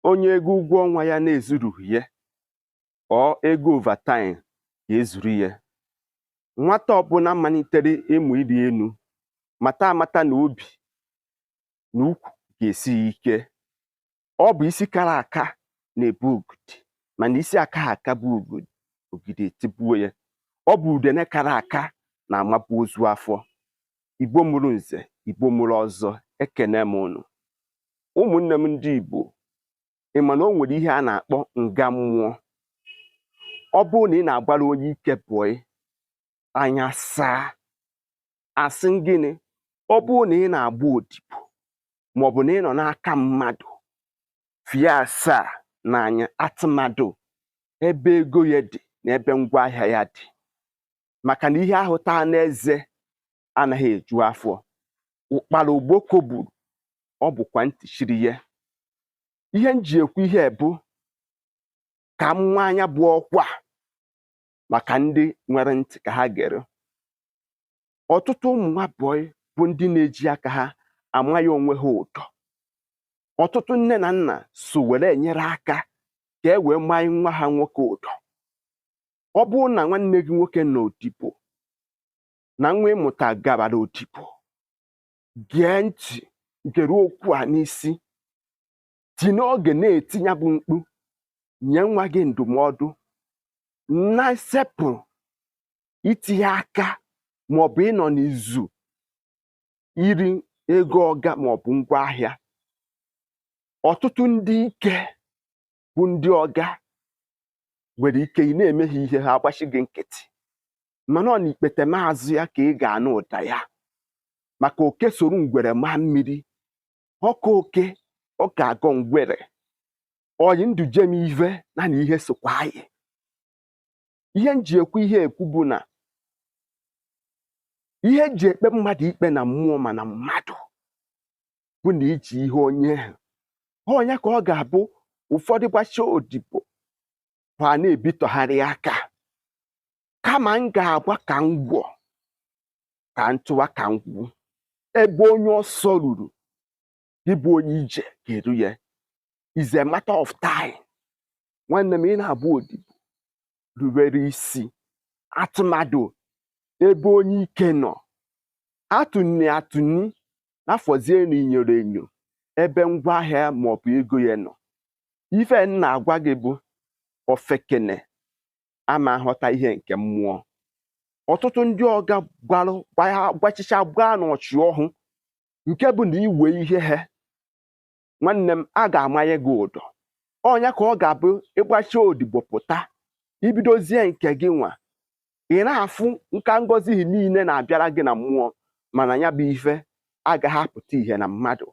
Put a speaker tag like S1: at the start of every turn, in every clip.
S1: Onye ego ụgwọ ọnwa ya na-ezurughị ya, ọ ego overtime ga-ezuru ya. Nwata ọbụla malitere ịmụ ịrị enu, mata amata na obi na ukwu ga-esi ya ike. Ọ bụ isi kara aka na-ebu ogidi, mana isi akaghị aka bụ ogidi, ogidi etigbuo ya. Ọ bụ udene kara aka na-amapụ ozu afọ. Igbo mụrụ nze, Igbo mụrụ ọzọ, ekene m unu. Ụmụnne m ndị Igbo, ị ma na o nwere ihe a na-akpọ nga mmụọ? Ọ bụrụ na ị na-agbara onye ike bọị anya saa, asị gịnị? Ọ bụrụ na ị na-agba odibo maọbụ na ị nọ n'aka mmadụ, fie asaa n'anya atụmadụ ebe ego ya dị na ebe ngwaahịa ya dị, maka na ihe ahụ taa n'eze anaghị eju afọ. Ụkpara ogboko gburu, ọ bụkwa ntị chiri ya. Ihe m ji ekwu ihe bụ ka m nwa anya bụ ọkwa maka ndị nwere ntị ka ha gere. Ọtụtụ ụmụ nwa bọị bụ ndị na-eji aka ha amaghị onwe ha ụdọ. Ọtụtụ nne na nna so were enyere aka ka e wee manye nwa ha nwoke ụdọ. Ọ bụrụ na nwanne gị nwoke nọ odibo, na nwa ịmụta gabara odibo, gee ntị, gere okwu a n'isi, dị n'oge na-etinye bụ mkpu, nye nwa gị ndụmọdụ na-esepụ itinye aka maọbụ ịnọ n'izu iri ego ọga maọbụ ngwaahịa. Ọtụtụ ndị ike bụ ndị ọga nwere ike ị na-eme ha ihe, ha agbachi gị nkịtị, mana ọ na ikpete maazụ ya ka ị ga-anụ ụda ya. Maka oke soro ngwere maa mmiri, ọka oke ọ ga-agọ ngwere. Oyi ndụ jem ive na na ihe sokwa anyị. Ihe m ji ekwu ihe ekwu bụ na ihe eji ekpe mmadụ ikpe na mmụọ ma na mmadụ bụ na iji ihe onye ahụ onye ka ọ ga-abụ. Ụfọdụ gbachie odibo ha na-ebitọgharị aka, kama m ga-agba ka ngwọ ka ntụwa ka ngwụ. Ebe onye ọsọ ruru, ịbụ onye ije ga-eru ya, is a matter of time. Nwanne m, ị na-abụ odibo, rubere isi. Atụmadụ ebe onye ike nọ, atụni atụni n'afọzie na inyoro enyo ebe ngwaahịa maọbụ ego ya nọ. Ife m na-agwa gị bụ ofekene ama aghọta ihe nke mmụọ. Ọtụtụ ndị ọga gwarụ gbachicha gbaa n'ọchị ọhụ, nke bụ na iwe ihe ha, nwanne m, a ga-amanye gị ụdọ. Ọnya ka ọ ga-abụ ịgbachi odibo pụta, ibidozie nke gị nwa, ị na-afụ nka ngọzi niile na-abịara gị na mmụọ, mana ya bụ ife agaghị apụta ihe na mmadụ.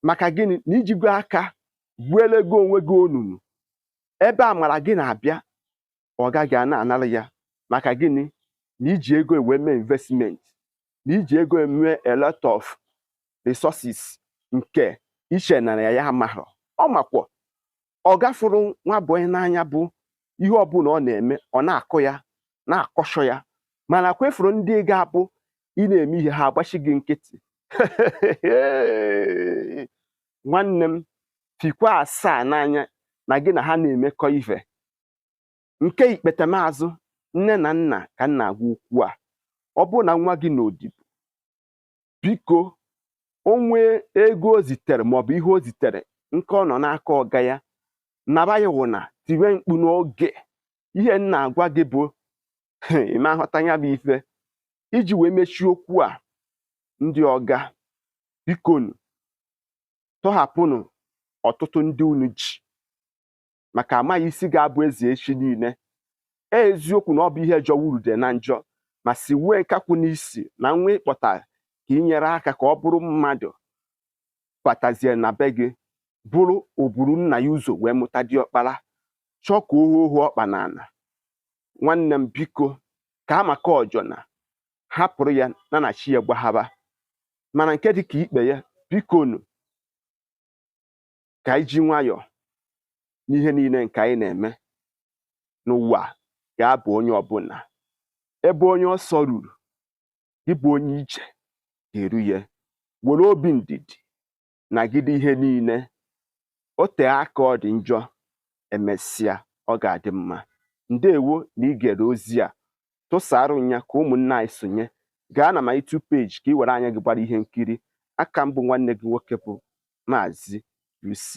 S1: Maka gịnị? Na ijigo aka gbuele gị onwe gị onunu ebe amara gị na-abịa, ọ gaghị a na-anara ya. Maka gịnị? Na iji ego wee mee investment, na iji ego eme a lot of resources nke iche na ya amaghọ. Ọ makwọ ọ gafuru nwa bọyị n'anya bụ ihe ọbụla ọ na-eme, ọ na-akụ ya na-akọshọ ya, mana kwefuru ndị ga-abụ ị na-eme ihe ha agbachi gị nkịtị. Nwanne m, fikwa asaa n'anya na gị na ha na-emekọ ife. Nke ikpetemazụ, nne na nna ka m na-agwa okwu a, ọ bụrụ na nwa gị na odibo, biko, o nwee ego o zitere maọbụ ihe o zitere nke ọ nọ n'aka ọga ya, naba ya ụna, tiwe mkpu n'oge. Ihe m na-agwa gị bụ ị ma aghọta ya bụ ife. Iji wee mechie okwu a, ndị ọga, bikonu, tọhapụnụ ọtụtụ ndị unu ji, maka amaghị isi ga-abụ eze echi niile. Eziokwu na ọ bụ ihe jọwurude na njọ, ma si wee nkakwụ n'isi na nwa ịkpọta ka ị nyere aka ka ọ bụrụ mmadụ batazie na be gị, bụrụ oburu nna ya ụzọ wee mụta diọkpara, chọọ ka ohu ohu ọkpa n'ala. Nwanne m, biko, ka a maka ọjọna hapụrụ ya na na chi ya gbaghaba. Mana nke dị ka ikpe ya, bikonu, ka anyị ji nwayọọ n'ihe niile nke anyị na-eme n'ụwa. Ga-abụ onye ọbụla ebe onye ọsọ ruru, ịbụ onye ije ga-eru ya. Were obi ndidi nagide ihe niile. O tee aka ọ dị njọ, emesịa ọ ga-adị mma. Ndewo na ị gere ozi a. Tụsara ya ka ụmụnne anyị sonye. Gaa na my YouTube page ka ị were anya gị gbara ihe nkiri. Aka mbụ, nwanne gị nwoke bụ Maazị UC.